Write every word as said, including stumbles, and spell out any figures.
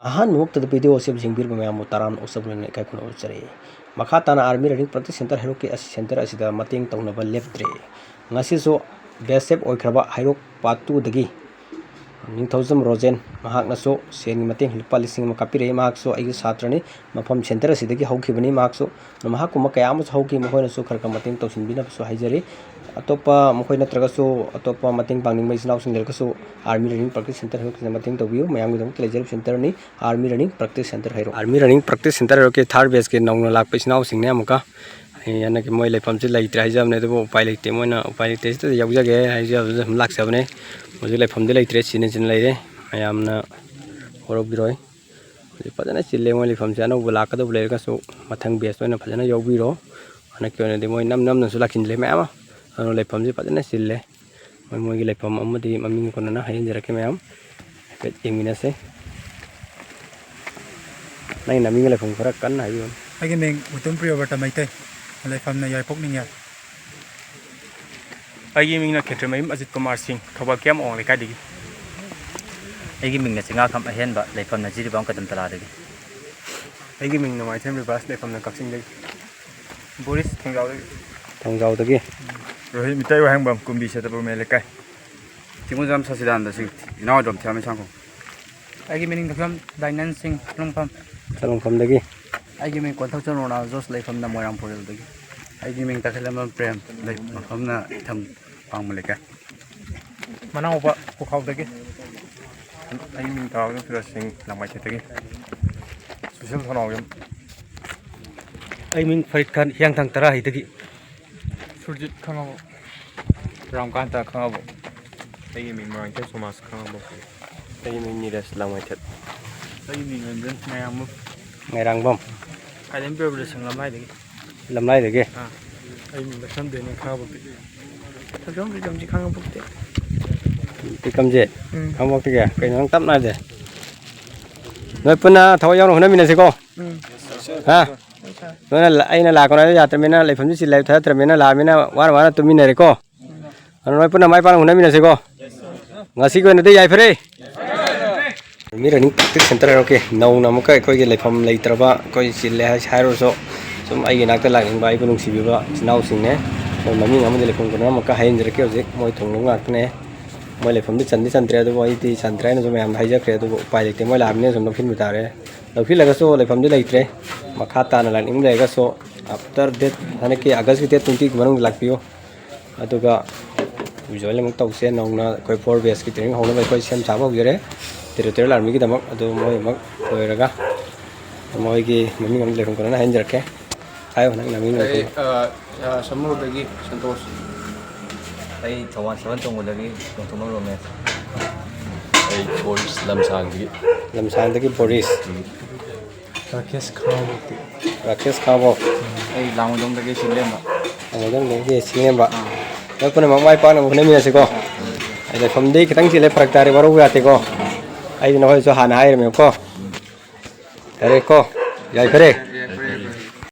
ꯑꯍꯥꯟꯕꯃꯛꯇꯗ video ꯑꯁꯤꯕꯨ ꯌꯦꯡꯕꯤꯔꯤꯕ ꯃꯌꯥꯝꯕꯨ ꯇꯔꯥꯝꯅ ꯑꯣꯛꯆꯕ ꯂꯣꯏꯅꯅ ꯏꯀꯥꯏ ꯈꯨꯝꯅꯕ ꯎꯠꯆꯔꯤ꯫ ꯃꯈꯥ ꯇꯥꯅ Army Running Practice Centre ꯍꯩꯔꯣꯛꯀꯤ ꯑꯁꯤ centre ꯑꯁꯤꯗ ꯃꯇꯦꯡ ꯇꯧꯅꯕ ꯂꯦꯞꯇ꯭ꯔꯤ꯫ ꯉꯁꯤꯁꯨ best chef ꯑꯣꯏꯈ꯭ꯔꯕ ꯍꯩꯔꯣꯛ Part two ꯗꯒꯤ ꯅꯤꯡꯊꯧꯖꯝ ꯔꯣꯖꯦꯟ, ꯃꯍꯥꯛꯅꯁꯨ ꯁꯦꯟꯒꯤ ꯃꯇꯦꯡ ꯂꯨꯄꯥ ꯂꯤꯁꯤꯡ ꯑꯃ ꯀꯥꯞꯄꯤꯔꯛꯏ꯫ ꯃꯍꯥꯛꯁꯨ ꯑꯩꯒꯤ ꯁꯥꯇ꯭ꯔꯅꯤ, ꯃꯐꯝ centre ꯑꯁꯤꯗꯒꯤ ꯍꯧꯈꯤꯕꯅꯤ꯫ ꯃꯍꯥꯛꯁꯨ, ꯃꯍꯥꯛꯀꯨꯝꯕ ꯀꯌꯥ ꯑꯃꯁꯨ ꯍꯧꯈꯤ, ꯃꯈꯣꯏꯅꯁꯨ ꯈꯔ ꯈꯔ ꯃꯇꯦꯡ ꯇꯧꯁꯤꯟꯕꯤꯅꯕꯁꯨ ꯍꯥꯏꯖꯔꯤ꯫ ꯑꯇꯣꯞꯄ ꯃꯈꯣꯏ ꯅꯠꯇ꯭ꯔꯒꯁꯨ ꯑꯇꯣꯞꯄ ꯃꯇꯦꯡ ꯄꯥꯡꯅꯤꯡꯕ ꯏꯆꯤꯜ ꯏꯅꯥꯎꯁꯤꯡ ꯂꯩꯔꯒꯁꯨ Army Running Practice Centre ꯍꯩꯔꯣꯛꯁꯤꯗ ꯃꯇꯦꯡ ꯇꯧꯕꯤꯌꯨ꯫ ꯃꯌꯥꯝꯒꯤꯗꯃꯛꯇ ꯂꯩꯖꯔꯤꯕ centre ꯅꯤ, Army Running Practice Centre ꯍꯩꯔꯣꯛ꯫ Army Running Practice Centre ꯍꯩꯔꯣꯛꯀꯤ third batch ꯀꯤ ꯅꯧꯅ ꯂꯥꯛꯄ ꯏꯆꯤꯜ ꯏꯅꯥꯎꯁꯤꯡꯅꯦ꯫ ꯑꯃꯨꯛꯀ ꯑꯩ ꯍꯟꯗꯛꯀꯤ ꯃꯣꯏ ꯂꯩꯐꯝꯁꯤ ꯂꯩꯇ꯭ꯔꯦ ꯍꯥꯏꯖꯕꯅꯦ, ꯑꯗꯨꯕꯨ ꯎꯄꯥꯏ ꯂꯩꯇꯦ, ꯃꯣꯏꯅ ꯎꯄꯥꯏ ꯂꯩꯇꯦ, ꯁꯤꯗ ꯌꯥꯎꯖꯒꯦ ꯍꯥꯏꯖꯕꯗꯨꯗ ꯁꯨꯝ ꯂꯥꯛꯆꯕꯅꯦ꯫ ꯍꯧꯖꯤꯛ ꯂꯩꯐꯝꯗꯤ ꯂꯩꯇ꯭ꯔꯦ, ꯆꯤꯟꯅ ꯆꯤꯟꯅ ꯂꯩꯔꯦ꯫ ꯃꯌꯥꯝꯅ ꯋꯥꯔꯧꯕꯤꯔꯣꯏ꯫ ꯍꯧꯖꯤꯛ ꯐꯖꯅ ꯆꯤꯜꯂꯦ ꯃꯣꯏ ꯂꯩꯐꯝꯁꯦ꯫ ꯑꯅꯧꯕ ꯂꯥꯛꯀꯗꯧꯕ ꯂꯩꯔꯒꯁꯨ ꯃꯊꯪ batch ꯑꯣꯏꯅ ꯐꯖꯅ ꯌꯥꯎꯕꯤꯔꯣ꯫ ꯍꯟꯗꯛꯀꯤ ꯑꯣꯏꯅꯗꯤ ꯃꯣꯏ ꯅꯝ ꯅꯝꯅꯁꯨ ꯂꯥꯛꯁꯤꯟꯗ꯭ꯔꯦ ꯃꯌꯥꯝ ꯑꯃ꯫ ꯑꯗꯨꯅ ꯂꯩꯐꯝꯁꯦ ꯐꯖꯅ ꯆꯤꯜꯂꯦ꯫ ꯃꯣꯏ, ꯃꯣꯏꯒꯤ ꯂꯩꯐꯝ ꯑꯃꯗꯤ ꯃꯃꯤꯡ ꯀꯣꯟꯅꯅ ꯍꯥꯏꯖꯤꯟꯖꯔꯛꯀꯦ ꯃꯌꯥꯝ꯫ ꯍꯥꯏꯐꯦꯠ ꯌꯦꯡꯃꯤꯟꯅꯁꯦ꯫ ꯅꯪꯒꯤ ꯅꯃꯤꯡꯒ ꯂꯩꯐꯝ ꯈꯔ ꯀꯟꯅ ꯍꯥꯏꯕꯤꯌꯨ꯫ ꯑꯩꯒꯤ ꯃꯤꯡ ꯎꯇꯨꯝ ꯄ꯭ꯔꯤꯌꯣꯕ꯭ꯔꯇ ꯃꯩꯇꯩ꯫ ꯂꯩꯐꯝꯅ ꯌꯥꯏꯄꯣꯛ ꯅꯤꯡꯌꯥꯏ꯫ ꯑꯩꯒꯤ ꯃꯤꯡꯅ ꯈꯦꯇ꯭ꯔꯤꯃꯌꯨꯝ ꯑꯖꯤꯠ ꯀꯨꯃꯥꯔ ꯁꯤꯡ, ꯊꯧꯕꯥꯜ ꯀꯦꯝ ꯑꯋꯥꯡ ꯂꯩꯀꯥꯏꯗꯒꯤ꯫ ꯑꯩꯒꯤ ꯃꯤꯡꯅ ꯆꯤꯡꯉꯥꯈꯝ ꯑꯍꯦꯟꯕ, ꯂꯩꯐꯝꯅ ꯖꯤꯔꯤꯕꯥꯝ ꯀꯗꯝ ꯇꯂꯥꯗꯒꯤ꯫ ꯑꯩꯒꯤ ꯃꯤꯡ ꯅꯣꯡꯃꯥꯏꯊꯦꯝ ꯔꯤꯕꯥꯁ, ꯂꯩꯐꯝꯅ ꯀꯛꯆꯤꯡꯗꯒꯤ꯫ ꯕꯣꯔꯤꯁ, ꯊꯣꯡꯖꯥꯎꯗꯒꯤ꯫ ꯊꯣꯡꯖꯥꯎꯗꯒꯤ꯫ ꯔꯣꯍꯤꯠ ꯃꯤꯇꯩ ꯋꯥꯍꯦꯡꯕꯝ, ꯀꯨꯝꯕꯤ ꯁꯦꯇꯄꯨꯔ ꯃꯌꯥꯏ ꯂꯩꯀꯥꯏ꯫ ꯆꯤꯡꯃꯨꯖꯝ ꯁꯆꯤꯗꯥꯅꯟꯗ ꯁꯤꯡ, ꯏꯅꯥꯎ ꯑꯗꯣꯝ ꯊꯤꯌꯥꯝ ꯁꯥꯡꯈꯣ꯫ ꯑꯩꯒꯤ ꯃꯤꯡ ꯗꯣꯛꯇꯔ ꯗꯥꯏꯅꯟ ꯁꯤꯡ, ꯁꯂꯨꯡꯐꯝ꯫ ꯁꯂꯨꯡꯐꯝꯗꯒꯤ꯫ ꯑꯩꯒꯤ ꯃꯤꯡ ꯀꯣꯟꯊꯧꯖꯝ ꯔꯣꯅꯥꯜ ꯖꯣꯁ, ꯂꯩꯐꯝꯅ ꯃꯣꯏꯔꯥꯡ ꯐꯨꯔꯦꯜꯗꯒꯤ꯫ ꯑꯩꯒꯤ ꯃꯤꯡ ꯇꯈꯦꯜꯂꯝꯕꯝ ꯄ꯭ꯔꯦꯝ, ꯂꯩ-, ꯃꯐꯝꯅ ꯏꯊꯝ ꯄꯥꯡꯕ ꯂꯩꯀꯥꯏ꯫ ꯃꯅꯥꯎꯕ ꯄꯨꯈꯥꯎꯗꯒꯤ꯫ ꯑꯩꯒꯤ ꯃꯤꯡ ꯇꯥꯎꯖꯝ ꯐꯤꯔꯣꯖ ꯁꯤꯡ, ꯂꯥꯡꯃꯩꯊꯦꯠꯇꯒꯤ꯫ ꯁꯨꯁꯤꯜ ꯊꯣꯡꯅꯥꯎꯖꯝ꯫ ꯑꯩ ꯃꯤꯡ ꯐꯔꯤꯠ ꯈꯥꯟ, ꯍꯤꯌꯥꯡꯊꯥꯡ ꯇꯔꯥꯍꯤꯗꯒꯤ꯫ ꯁꯨꯔꯖꯤꯠ ꯈꯥꯉꯕꯣꯛ꯫ ꯔꯥꯝꯀꯥꯟꯇ ꯈꯥꯉꯕꯣꯛ꯫ ꯑꯩꯒꯤ ꯃꯤꯡ ꯃꯣꯏꯔꯥꯡꯊꯦꯝ ꯁꯣꯃꯥꯖ ꯈꯥꯉꯕꯣꯛ꯫ ꯑꯩꯒꯤ ꯃꯤꯡ ꯅꯤꯔꯖ ꯂꯥꯡꯃꯩꯊꯦꯠ꯫ ꯑꯩꯒꯤ ꯃꯤꯡ ꯔꯟꯖꯟ ꯃꯌꯥꯝꯕꯝ꯫ ꯃꯩꯔꯥꯡꯕꯝ꯫ ꯈ꯭ꯋꯥꯏꯗꯒꯤ ꯄꯤꯛꯄꯗ ꯁꯪ ꯂꯝꯂꯥꯏꯗꯒꯤ꯫ ꯂꯝꯂꯥꯏꯗꯒꯤ꯫ ꯑꯥ꯫ ꯑꯩ ꯃꯤꯡ ꯂꯩꯁꯝꯗꯦꯅꯦ ꯈꯥꯉꯕꯣꯛꯇꯒꯤ꯫ ꯂꯩꯁꯝ ꯂꯩꯁꯝꯁꯤ ꯈꯥꯉꯕꯣꯛꯇꯤ꯫ ꯄꯤꯛꯀꯝꯁꯦ ꯎꯝ꯫ ꯈꯥꯉꯕꯣꯛꯇꯒꯤ꯫ ꯀꯩꯅꯣ ꯅꯪ ꯇꯞꯅ ꯍꯥꯏꯁꯦ? ꯅꯣꯏ ꯄꯨꯟꯅ ꯊꯋꯥꯏ ꯌꯥꯎꯅ ꯍꯣꯠꯅꯃꯤꯟꯅꯁꯤꯀꯣ꯫ ꯎꯝ꯫ ꯍꯥ? ꯍꯣꯏ ꯁꯥꯔ꯫ ꯅꯣꯏꯅ ꯂ-, ꯑꯩꯅ ꯂꯥꯛꯀꯅꯣ ꯍꯥꯏꯕ ꯌꯥꯗ꯭ꯔꯕꯅꯤꯅ, ꯂꯩꯐꯝꯁꯤ ꯆꯤꯜꯂꯦ ꯍꯥꯏꯕ ꯊꯥꯖꯗ꯭ꯔꯕꯅꯤꯅ ꯂꯥꯛꯑꯃꯤꯅ ꯋꯥꯅ ꯋꯥꯅ ꯇꯨꯃꯤꯟꯅꯔꯦꯀꯣ꯫ ꯑꯗꯨ ꯅꯣꯏ ꯄꯨꯟꯅ ꯃꯥꯏ ꯄꯥꯛꯅ ꯍꯣꯠꯅꯃꯤꯟꯅꯁꯤꯀꯣ꯫ ꯉꯁꯤꯒꯤ ꯑꯣꯏꯅꯗꯤ ꯌꯥꯏꯐꯔꯦ꯫ ꯃꯤ ꯔꯟꯅꯤꯡ ꯄ꯭ꯔꯦꯛꯇꯤꯁ ꯁꯦꯟꯇꯔ ꯍꯥꯏꯔꯣꯀꯦ, ꯅꯧꯅ ꯑꯃꯨꯛꯀ ꯑꯩꯈꯣꯏꯒꯤ ꯂꯩꯐꯝ ꯂꯩꯇ꯭ꯔꯕ, ꯑꯩꯈꯣꯏ ꯆꯤꯜꯂꯦ ꯍꯥꯏ-, ꯍꯥꯏꯔꯨꯔꯁꯨ, ꯁꯨꯝ ꯑꯩꯒꯤ ꯏꯅꯥꯛꯇ ꯂꯥꯛꯅꯤꯡꯕ ꯑꯩꯕꯨ ꯅꯨꯡꯁꯤꯕꯤꯕ ꯏꯆꯤꯟ ꯏꯅꯥꯎꯁꯤꯡꯅꯦ꯫ ꯃꯣꯏ ꯃꯃꯤꯡ ꯑꯃꯗꯤ ꯂꯩꯐꯝ ꯈꯨꯗꯤꯡꯃꯛ ꯑꯃꯨꯛꯀ ꯍꯥꯏꯍꯟꯖꯔꯛꯀꯦ꯫ ꯍꯧꯖꯤꯛ ꯃꯣꯏ ꯊꯨꯡꯂꯕ ꯉꯥꯛꯇꯅꯦ꯫ ꯃꯣꯏ ꯂꯩꯐꯝꯗꯤ ꯆꯟꯗꯤ ꯆꯟꯗ꯭ꯔꯦ, ꯑꯗꯨꯕꯨ ꯑꯩꯗꯤ ꯆꯟꯗ꯭ꯔꯦ ꯍꯥꯏꯅꯁꯨ ꯃꯌꯥꯝꯗ ꯍꯥꯏꯖꯈ꯭ꯔꯦ꯫ ꯑꯗꯨꯕꯨ ꯎꯄꯥꯏ ꯂꯩꯇꯦ, ꯃꯣꯏ ꯂꯥꯛꯑꯕꯅꯤꯅ ꯁꯨꯝ ꯂꯧꯁꯤꯟꯕ ꯇꯥꯔꯦ꯫ ꯂꯧꯁꯤꯜꯂꯒꯁꯨ ꯂꯩꯐꯝꯗꯤ ꯂꯩꯇ꯭ꯔꯦ꯫ ꯃꯈꯥ ꯇꯥꯅ ꯂꯥꯛꯅꯤꯡꯕ ꯂꯩꯔꯒꯁꯨ, after date, ꯍꯟꯗꯛꯀꯤ ꯑꯥꯒꯁꯀꯤ date twenty ꯒꯤ ꯃꯅꯨꯡꯗ ꯂꯥꯛꯄꯤꯌꯨ꯫ ꯑꯗꯨꯒ join ꯑꯃꯨꯛ ꯇꯧꯁꯦ꯫ ꯅꯧꯅ ꯑꯩꯈꯣꯏ four base ꯀꯤ training ꯍꯧꯅꯕ ꯑꯩꯈꯣꯏ ꯁꯦꯝ ꯁꯥꯕ ꯍꯧꯖꯔꯦ꯫ Territorial Army ꯒꯤꯗꯃꯛ ꯑꯗꯨ ꯃꯣꯏ ꯑꯃꯨꯛ ꯂꯣꯏꯔꯒ ꯃꯣꯏꯒꯤ ꯃꯃꯤꯡ ꯑꯃꯨꯛ ꯂꯩꯐꯝ ꯈꯨꯗꯤꯡꯃꯛ ꯍꯥꯏꯍꯟꯖꯔꯛꯀꯦ꯫ ꯍꯥꯏꯌꯣ, ꯅꯪ ꯅꯃꯤꯡ ꯑꯩ, ꯂꯩꯐꯝ꯫ ꯑ, ꯑ, ꯁꯃꯨꯔꯗꯒꯤ ꯁꯟꯇꯣꯁ꯫ ꯑꯩ ꯊꯧꯕꯥꯜ ꯁꯕꯦꯟ ꯇꯣꯡꯕꯗꯒꯤ ꯇꯣꯡꯊꯣꯝꯕꯝ ꯔꯣꯃꯦꯁ꯫ ꯑꯩ ꯕꯣꯔꯤꯁ ꯂꯝꯁꯥꯡꯗꯒꯤ꯫ ꯂꯝꯁꯥꯡꯗꯒꯤ ꯕꯣꯔꯤꯁ꯫ ꯎꯝ꯫ ꯔꯥꯀꯦꯁ ꯈꯥꯉꯕꯣꯛꯇꯤ꯫ ꯔꯥꯀꯦꯁ ꯈꯥꯉꯕꯣꯛ꯫ ꯑꯩ ꯂꯥꯡꯃꯩꯗꯣꯡꯗꯒꯤ ꯁꯤꯡꯂꯦꯝꯕ꯫ ꯂꯥꯡꯃꯩꯗꯣꯡꯗꯒꯤ ꯁꯤꯡꯂꯦꯝꯕ꯫ ꯑꯥ꯫ ꯅꯣꯏ ꯄꯨꯝꯅꯃꯛ ꯃꯥꯏ ꯄꯥꯛꯅꯕ ꯍꯣꯠꯅꯃꯤꯟꯅꯁꯤꯀꯣ꯫ ꯑꯩ ꯂꯩꯐꯝꯗꯤ ꯈꯤꯇꯪ ꯆꯤꯜꯂꯦ, ꯐꯔꯛ ꯇꯥꯔꯦ, ꯋꯥꯔꯧꯕ ꯌꯥꯗꯦꯀꯣ꯫ ꯑꯩꯗꯤ ꯅꯈꯣꯏꯁꯨ ꯍꯥꯟꯅ ꯍꯥꯏꯔꯝꯃꯦꯕꯀꯣ꯫ ꯌꯥꯔꯦꯀꯣ? ꯌꯥꯏꯐꯔꯦ꯫